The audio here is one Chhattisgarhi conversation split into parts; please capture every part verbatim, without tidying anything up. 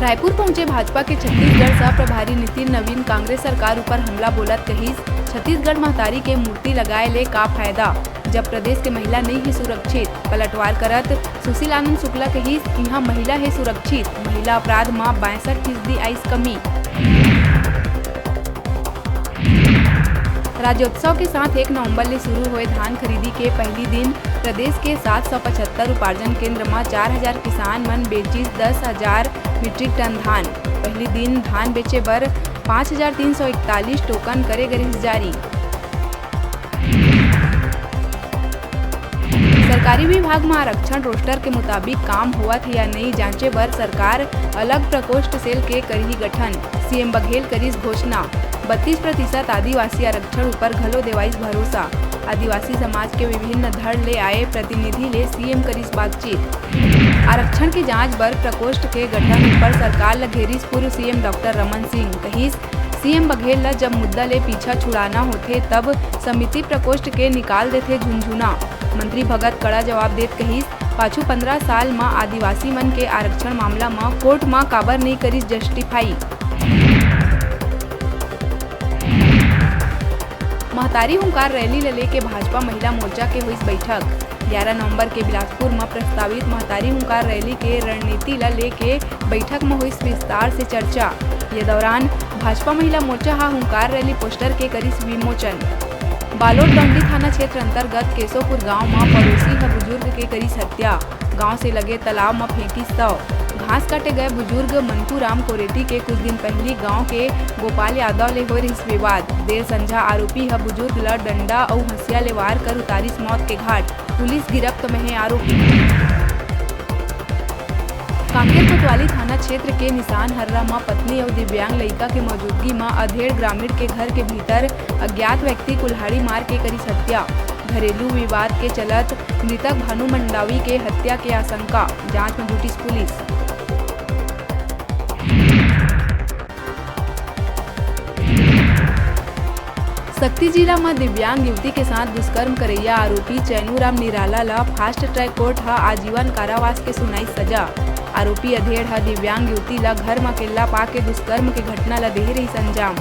रायपुर पहुंचे भाजपा के छत्तीसगढ़ सह प्रभारी नितिन नवीन कांग्रेस सरकार ऊपर हमला बोलत कहिस, छत्तीसगढ़ महतारी के मूर्ति लगाए ले का फायदा, जब प्रदेश के महिला नइ हे सुरक्षित। पलटवार करत सुशील आनंद शुक्ला कहिस, इहां महिला हे सुरक्षित, महिला अपराध म बासठ फीसदी आइस कमी। राज्योत्सव के साथ एक नवंबर ले शुरू होए धान खरीदी के पहली दिन प्रदेश के सात सौ पचहत्तर उपार्जन केंद्र म चार हजार किसान मन बेचिस दस हजार मीट्रिक टन धान। पहली दिन धान बेचे बर पाँच हजार तीन सौ इकतालीस टोकन करे गे रिहिस जारी। सरकारी विभाग म आरक्षण रोस्टर के मुताबिक काम होवत हे या नइ, जांचे बर सरकार अलग प्रकोष्ठ सेल के करही गठन, सीएम बघेल करिस घोषणा। बत्तीस प्रतिशत आदिवासी आरक्षण ऊपर घलो देवाइस भरोसा। आदिवासी समाज के विभिन्न धड़ ले आए प्रतिनिधि ले सीएम करिस बातचीत। आरक्षण के जांच बर प्रकोष्ठ के गठन ऊपर सरकार ल घेरिस पूर्व सीएम डॉक्टर रमन सिंह, कहिस, सीएम बघेल ल जब मुद्दा ले पीछा छुड़ाना होथे, तब समिति प्रकोष्ठ के निकाल देथे झुनझुना। मंत्री भगत कड़ा जवाब देत कहिस, पाछू पंद्रह साल म आदिवासी मन के आरक्षण मामला म कोर्ट म काबर नइ करिस जस्टिफाई। महतारी हुंकार रैली ल लेके भाजपा महिला मोर्चा के होइस बैठक। ग्यारह नवंबर के बिलासपुर म प्रस्तावित महतारी हुंकार रैली के रणनीति ल लेके बैठक म होइस विस्तार से चर्चा। ये दौरान भाजपा महिला मोर्चा ह हुंकार रैली पोस्टर के करिस विमोचन। बालोद डौंडी थाना क्षेत्र अंतर्गत केशोपुर गांव म पड़ोसी ह बुजुर्ग के करिस हत्या। गांव से लगे तालाब म फेंकिस शव। घास काटे गए बुजुर्ग मनकू राम कोरेटी के कुछ दिन पहिली गांव के गोपाल यादव ले होए रिहिस विवाद। देर संझा आरोपी ह बुजुर्ग ल डंडा अउ हंसिया ले वार कर उतारिस मौत के घाट। पुलिस गिरफ्त में हे आरोपी। कांकेर कोतवाली थाना क्षेत्र के निशान हर्रा म पत्नी अउ दिव्यांग लइका के मौजूदगी म अधेड़ ग्रामीण के घर के भीतर अज्ञात व्यक्ति कुल्हाड़ी मार के करिस हत्या। घरेलू विवाद के चलत मृतक भानु मंडावी के हत्या के आशंका, जांच म जुटिस पुलिस। सक्ती जिला म दिव्यांग युवती के साथ दुष्कर्म करैया आरोपी चैनू राम निराला ल फास्ट ट्रैक कोर्ट ह आजीवन कारावास के सुनाइस सजा। आरोपी अधेड़ ह दिव्यांग युवती ल घर म अकेल्ला पाके दुष्कर्म के घटना ल देहे रहिस अंजाम।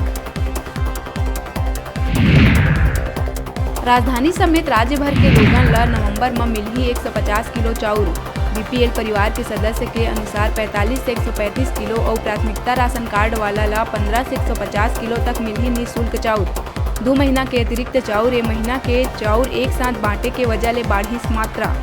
राजधानी समेत राज्य भर के लोगन ल नवंबर म मिलही एक सौ पचास किलो चाउर। बीपीएल परिवार के सदस्य के अनुसार पैंतालीस से एक सौ पैंतीस किलो अउ प्राथमिकता राशन कार्ड वाला ल पन्द्रह से एक सौ पचास किलो तक मिलही निशुल्क चाउर। दू महीना के अतिरिक्त चाउर ए महीना के चाउर एक साथ बांटे के वजह ले बाढ़िस मात्रा।